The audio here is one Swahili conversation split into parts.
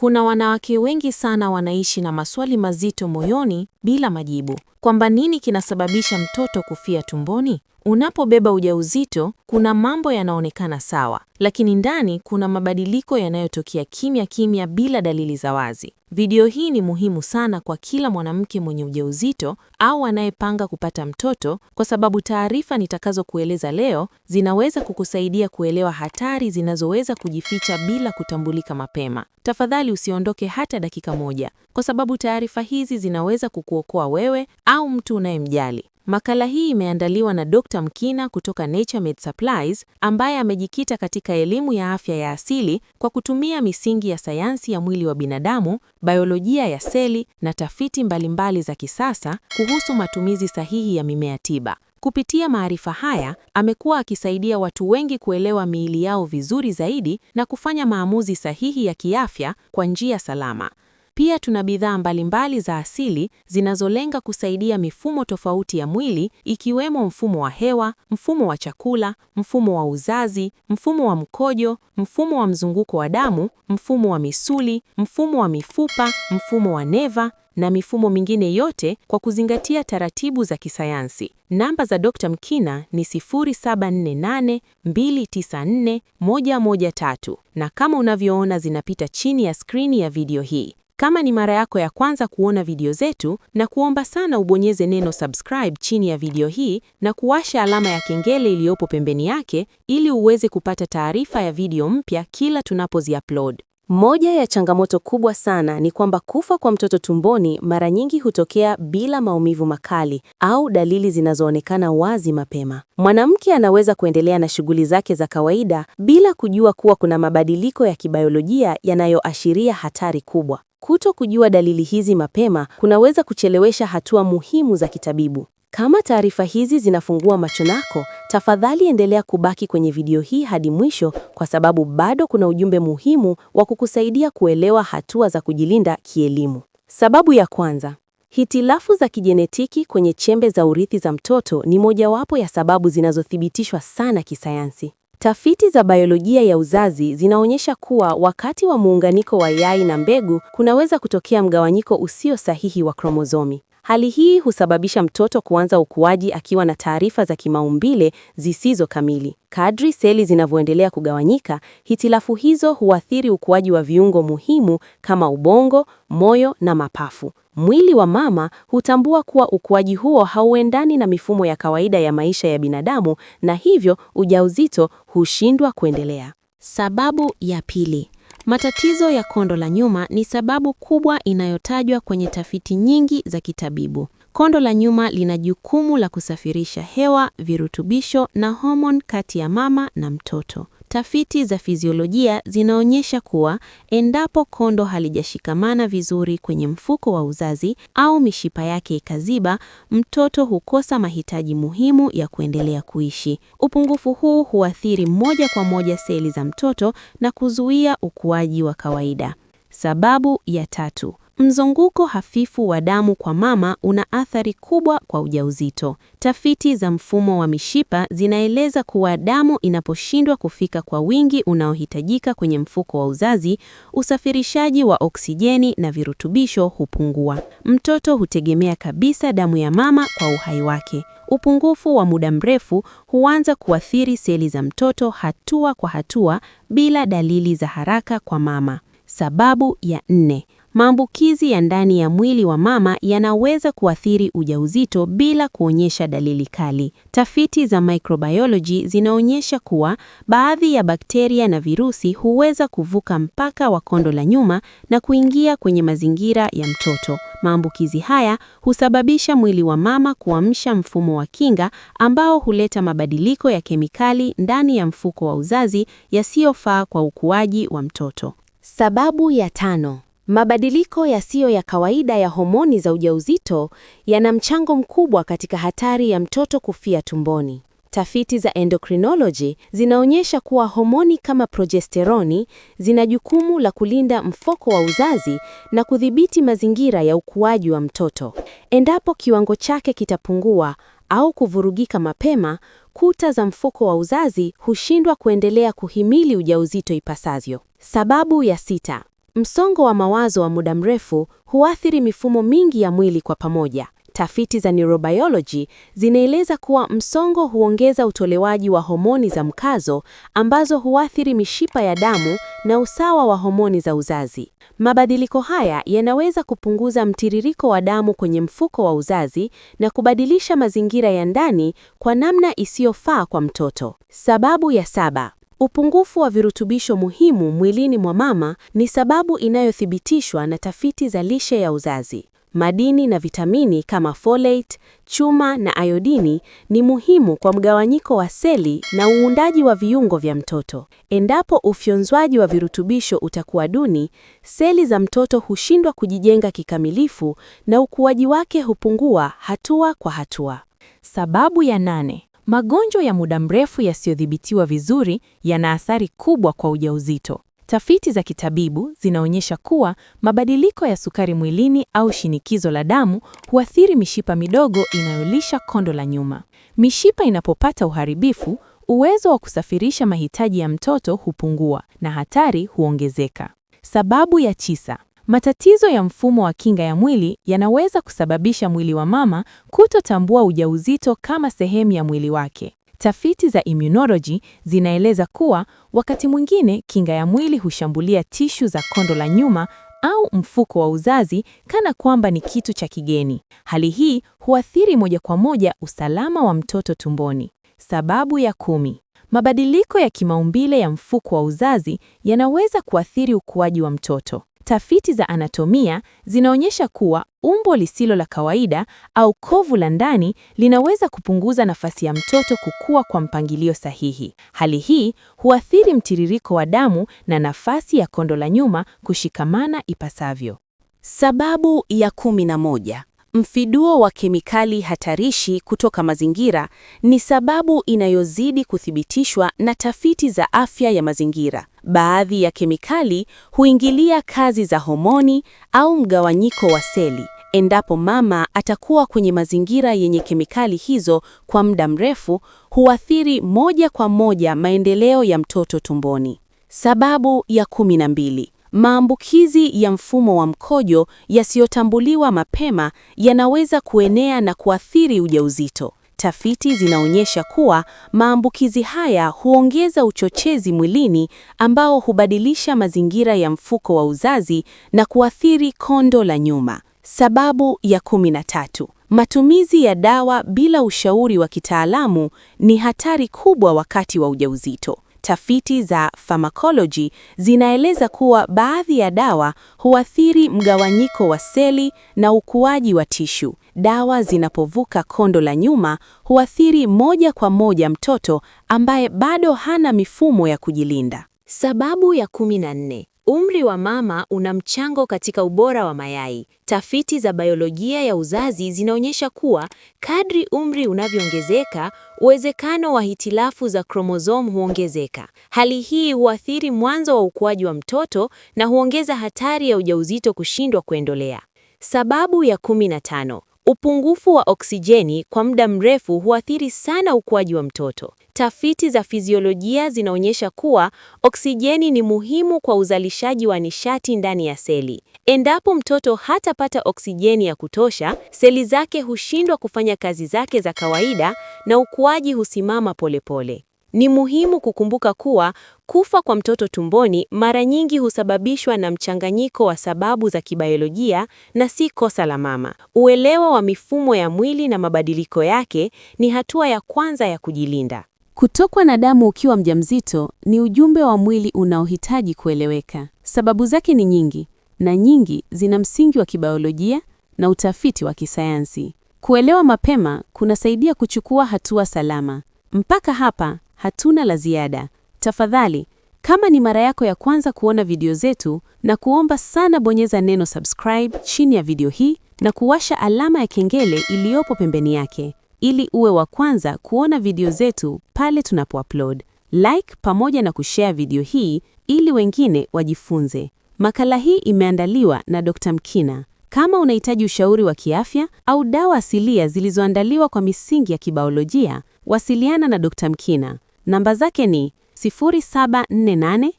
Kuna wanawake wengi sana wanaishi na maswali mazito moyoni bila majibu, kwamba nini kinasababisha mtoto kufia tumboni? Unapobeba ujauzito, kuna mambo yanaonekana sawa, lakini ndani kuna mabadiliko yanayotokea kimya kimya bila dalili za wazi. Video hii ni muhimu sana kwa kila mwanamke mwenye ujauzito au anayepanga kupata mtoto, kwa sababu taarifa nitakazokueleza leo zinaweza kukusaidia kuelewa hatari zinazoweza kujificha bila kutambulika mapema. Tafadhali usiondoke hata dakika moja, kwa sababu taarifa hizi zinaweza kukuokoa wewe au mtu unayemjali. Makala hii imeandaliwa na Dr. Mkina kutoka Naturemed Supplies ambaye amejikita katika elimu ya afya ya asili kwa kutumia misingi ya sayansi ya mwili wa binadamu, biolojia ya seli na tafiti mbalimbali za kisasa kuhusu matumizi sahihi ya mimea tiba. Kupitia maarifa haya, amekuwa akisaidia watu wengi kuelewa miili yao vizuri zaidi na kufanya maamuzi sahihi ya kiafya kwa njia salama. Pia tuna bidhaa mbalimbali za asili zinazolenga kusaidia mifumo tofauti ya mwili ikiwemo mfumo wa hewa, mfumo wa chakula, mfumo wa uzazi, mfumo wa mkojo, mfumo wa mzunguko wa damu, mfumo wa misuli, mfumo wa mifupa, mfumo wa neva na mifumo mingine yote kwa kuzingatia taratibu za kisayansi. Namba za Dr. Mkina ni 0748294113 na kama unavyoona zinapita chini ya skrini ya video hii. Kama ni mara yako ya kwanza kuona video zetu, na kuomba sana ubonyeze neno subscribe chini ya video hii na kuwasha alama ya kengele iliyopo pembeni yake ili uweze kupata taarifa ya video mpya kila tunapozi-upload. Moja ya changamoto kubwa sana ni kwamba kufa kwa mtoto tumboni mara nyingi hutokea bila maumivu makali au dalili zinazoonekana wazi mapema. Mwanamke anaweza kuendelea na shughuli zake za kawaida bila kujua kuwa kuna mabadiliko ya kibiolojia yanayoashiria hatari kubwa. Kuto kujua dalili hizi mapema kunaweza kuchelewesha hatua muhimu za kitabibu. Kama taarifa hizi zinafungua macho nako, tafadhali endelea kubaki kwenye video hii hadi mwisho kwa sababu bado kuna ujumbe muhimu wa kukusaidia kuelewa hatua za kujilinda kielimu. Sababu ya kwanza, hitilafu za kijenetiki kwenye chembe za urithi za mtoto ni mojawapo ya sababu zinazothibitishwa sana kisayansi. Tafiti za biolojia ya uzazi zinaonyesha kuwa wakati wa muunganiko wa yai na mbegu kunaweza kutokea mgawanyiko usio sahihi wa kromozomi. Hali hii husababisha mtoto kuanza ukuaji akiwa na taarifa za kimaumbile zisizo kamili. Kadri seli zinavyoendelea kugawanyika, hitilafu hizo huathiri ukuaji wa viungo muhimu kama ubongo, moyo na mapafu. Mwili wa mama hutambua kuwa ukuaji huo hauendani na mifumo ya kawaida ya maisha ya binadamu na hivyo ujauzito hushindwa kuendelea. Sababu ya pili, matatizo ya kondo la nyuma ni sababu kubwa inayotajwa kwenye tafiti nyingi za kitabibu. Kondo la nyuma lina jukumu la kusafirisha hewa, virutubisho na homoni kati ya mama na mtoto. Tafiti za fiziolojia zinaonyesha kuwa endapo kondo halijashikamana vizuri kwenye mfuko wa uzazi au mishipa yake ikaziba, mtoto hukosa mahitaji muhimu ya kuendelea kuishi. Upungufu huu huathiri moja kwa moja seli za mtoto na kuzuia ukuaji wa kawaida. Sababu ya tatu, mzunguko hafifu wa damu kwa mama una athari kubwa kwa ujauzito. Tafiti za mfumo wa mishipa zinaeleza kuwa damu inaposhindwa kufika kwa wingi unaohitajika kwenye mfuko wa uzazi, usafirishaji wa oksijeni na virutubisho hupungua. Mtoto hutegemea kabisa damu ya mama kwa uhai wake. Upungufu wa muda mrefu huanza kuathiri seli za mtoto hatua kwa hatua bila dalili za haraka kwa mama. Sababu ya nne, maambukizi ya ndani ya mwili wa mama yanaweza kuathiri ujauzito bila kuonyesha dalili kali. Tafiti za microbiology zinaonyesha kuwa baadhi ya bakteria na virusi huweza kuvuka mpaka wa kondo la nyuma na kuingia kwenye mazingira ya mtoto. Maambukizi haya husababisha mwili wa mama kuamsha mfumo wa kinga ambao huleta mabadiliko ya kemikali ndani ya mfuko wa uzazi yasiyofaa kwa ukuaji wa mtoto. Sababu ya tano, mabadiliko yasiyo ya kawaida ya homoni za ujauzito yana mchango mkubwa katika hatari ya mtoto kufia tumboni. Tafiti za endocrinology zinaonyesha kuwa homoni kama progesteroni zina jukumu la kulinda mfuko wa uzazi na kudhibiti mazingira ya ukuaji wa mtoto. Endapo kiwango chake kitapungua au kuvurugika mapema, kuta za mfuko wa uzazi hushindwa kuendelea kuhimili ujauzito ipasavyo. Sababu ya sita, Msongo wa mawazo wa muda mrefu huathiri mifumo mingi ya mwili kwa pamoja. Tafiti za neurobiology zinaeleza kuwa msongo huongeza utolewaji wa homoni za mkazo ambazo huathiri mishipa ya damu na usawa wa homoni za uzazi. Mabadiliko haya yanaweza kupunguza mtiririko wa damu kwenye mfuko wa uzazi na kubadilisha mazingira ya ndani kwa namna isiyofaa kwa mtoto. Sababu ya saba. Upungufu wa virutubisho muhimu mwilini mwa mama ni sababu inayothibitishwa na tafiti za lishe ya uzazi. Madini na vitamini kama folate, chuma na ayodini ni muhimu kwa mgawanyiko wa seli na uundaji wa viungo vya mtoto. Endapo ufyonzwaji wa virutubisho utakuwa duni, seli za mtoto hushindwa kujijenga kikamilifu na ukuaji wake hupungua hatua kwa hatua. Sababu ya nane. Magonjwa ya muda mrefu yasiyodhibitiwa vizuri yana athari kubwa kwa ujauzito. Tafiti za kitabibu zinaonyesha kuwa mabadiliko ya sukari mwilini au shinikizo la damu huathiri mishipa midogo inayolisha kondo la nyuma. Mishipa inapopata uharibifu, uwezo wa kusafirisha mahitaji ya mtoto hupungua na hatari huongezeka. Sababu ya tisa. Matatizo ya mfumo wa kinga ya mwili yanaweza kusababisha mwili wa mama kutotambua ujauzito kama sehemu ya mwili wake. Tafiti za immunology zinaeleza kuwa wakati mwingine kinga ya mwili hushambulia tishu za kondo la nyuma au mfuko wa uzazi kana kwamba ni kitu cha kigeni. Hali hii huathiri moja kwa moja usalama wa mtoto tumboni. Sababu ya 10. Mabadiliko ya kimaumbile ya mfuko wa uzazi yanaweza kuathiri ukuaji wa mtoto. Tafiti za anatomia zinaonyesha kuwa umbo lisilo la kawaida au kovu la ndani linaweza kupunguza nafasi ya mtoto kukua kwa mpangilio sahihi. Hali hii huathiri mtiririko wa damu na nafasi ya kondo la nyuma kushikamana ipasavyo. Sababu ya 11. Mfiduo wa kemikali hatarishi kutoka mazingira ni sababu inayozidi kuthibitishwa na tafiti za afya ya mazingira. Baadhi ya kemikali huingilia kazi za homoni au mgawanyiko wa seli. Endapo mama atakuwa kwenye mazingira yenye kemikali hizo kwa muda mrefu, huathiri moja kwa moja maendeleo ya mtoto tumboni. Sababu ya 12. Maambukizi ya mfumo wa mkojo yasiyotambuliwa mapema yanaweza kuenea na kuathiri ujauzito. Tafiti zinaonyesha kuwa maambukizi haya huongeza uchochezi mwilini ambao hubadilisha mazingira ya mfuko wa uzazi na kuathiri kondo la nyuma. Sababu ya 13. Matumizi ya dawa bila ushauri wa kitaalamu ni hatari kubwa wakati wa ujauzito. Tafiti za pharmacology zinaeleza kuwa baadhi ya dawa huathiri mgawanyiko wa seli na ukuaji wa tishu. Dawa zinapovuka kondo la nyuma huathiri moja kwa moja mtoto ambaye bado hana mifumo ya kujilinda. Sababu ya 14. Umri wa mama una mchango katika ubora wa mayai. Tafiti za biolojia ya uzazi zinaonyesha kuwa kadri umri unavyoongezeka, uwezekano wa hitilafu za kromosomu huongezeka. Hali hii huathiri mwanzo wa ukuaji wa mtoto na huongeza hatari ya ujauzito kushindwa kuendelea. Sababu ya 15. Upungufu wa oksijeni kwa muda mrefu huathiri sana ukuaji wa mtoto. Tafiti za fiziolojia zinaonyesha kuwa oksijeni ni muhimu kwa uzalishaji wa nishati ndani ya seli. Endapo mtoto hatapata oksijeni ya kutosha, seli zake hushindwa kufanya kazi zake za kawaida na ukuaji husimama polepole. Ni muhimu kukumbuka kuwa kufa kwa mtoto tumboni mara nyingi husababishwa na mchanganyiko wa sababu za kibiolojia na si kosa la mama. Uelewa wa mifumo ya mwili na mabadiliko yake ni hatua ya kwanza ya kujilinda. Kutokwa na damu ukiwa mjamzito ni ujumbe wa mwili unaohitaji kueleweka. Sababu zake ni nyingi na nyingi zina msingi wa kibiolojia na utafiti wa kisayansi. Kuelewa mapema kunasaidia kuchukua hatua salama. Mpaka hapa hatuna la ziada. Tafadhali, kama ni mara yako ya kwanza kuona video zetu, na kuomba sana bonyeza neno subscribe chini ya video hii na kuwasha alama ya kengele iliyopo pembeni yake ili uwe wa kwanza kuona video zetu pale tunapo-upload. Like pamoja na kushare video hii ili wengine wajifunze. Makala hii imeandaliwa na Dr. Mkina. Kama unahitaji ushauri wa kiafya au dawa asilia zilizoandaliwa kwa misingi ya kibiolojia, wasiliana na Dr. Mkina. Namba zake ni 0748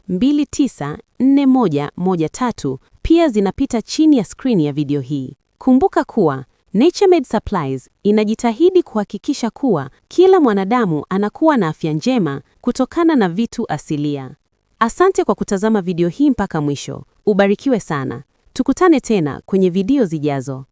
294113 pia zinapita chini ya skrini ya video hii. Kumbuka kuwa Naturemed Supplies inajitahidi kuhakikisha kuwa kila mwanadamu anakuwa na afya njema kutokana na vitu asilia. Asante kwa kutazama video hii mpaka mwisho. Ubarikiwe sana. Tukutane tena kwenye video zijazo.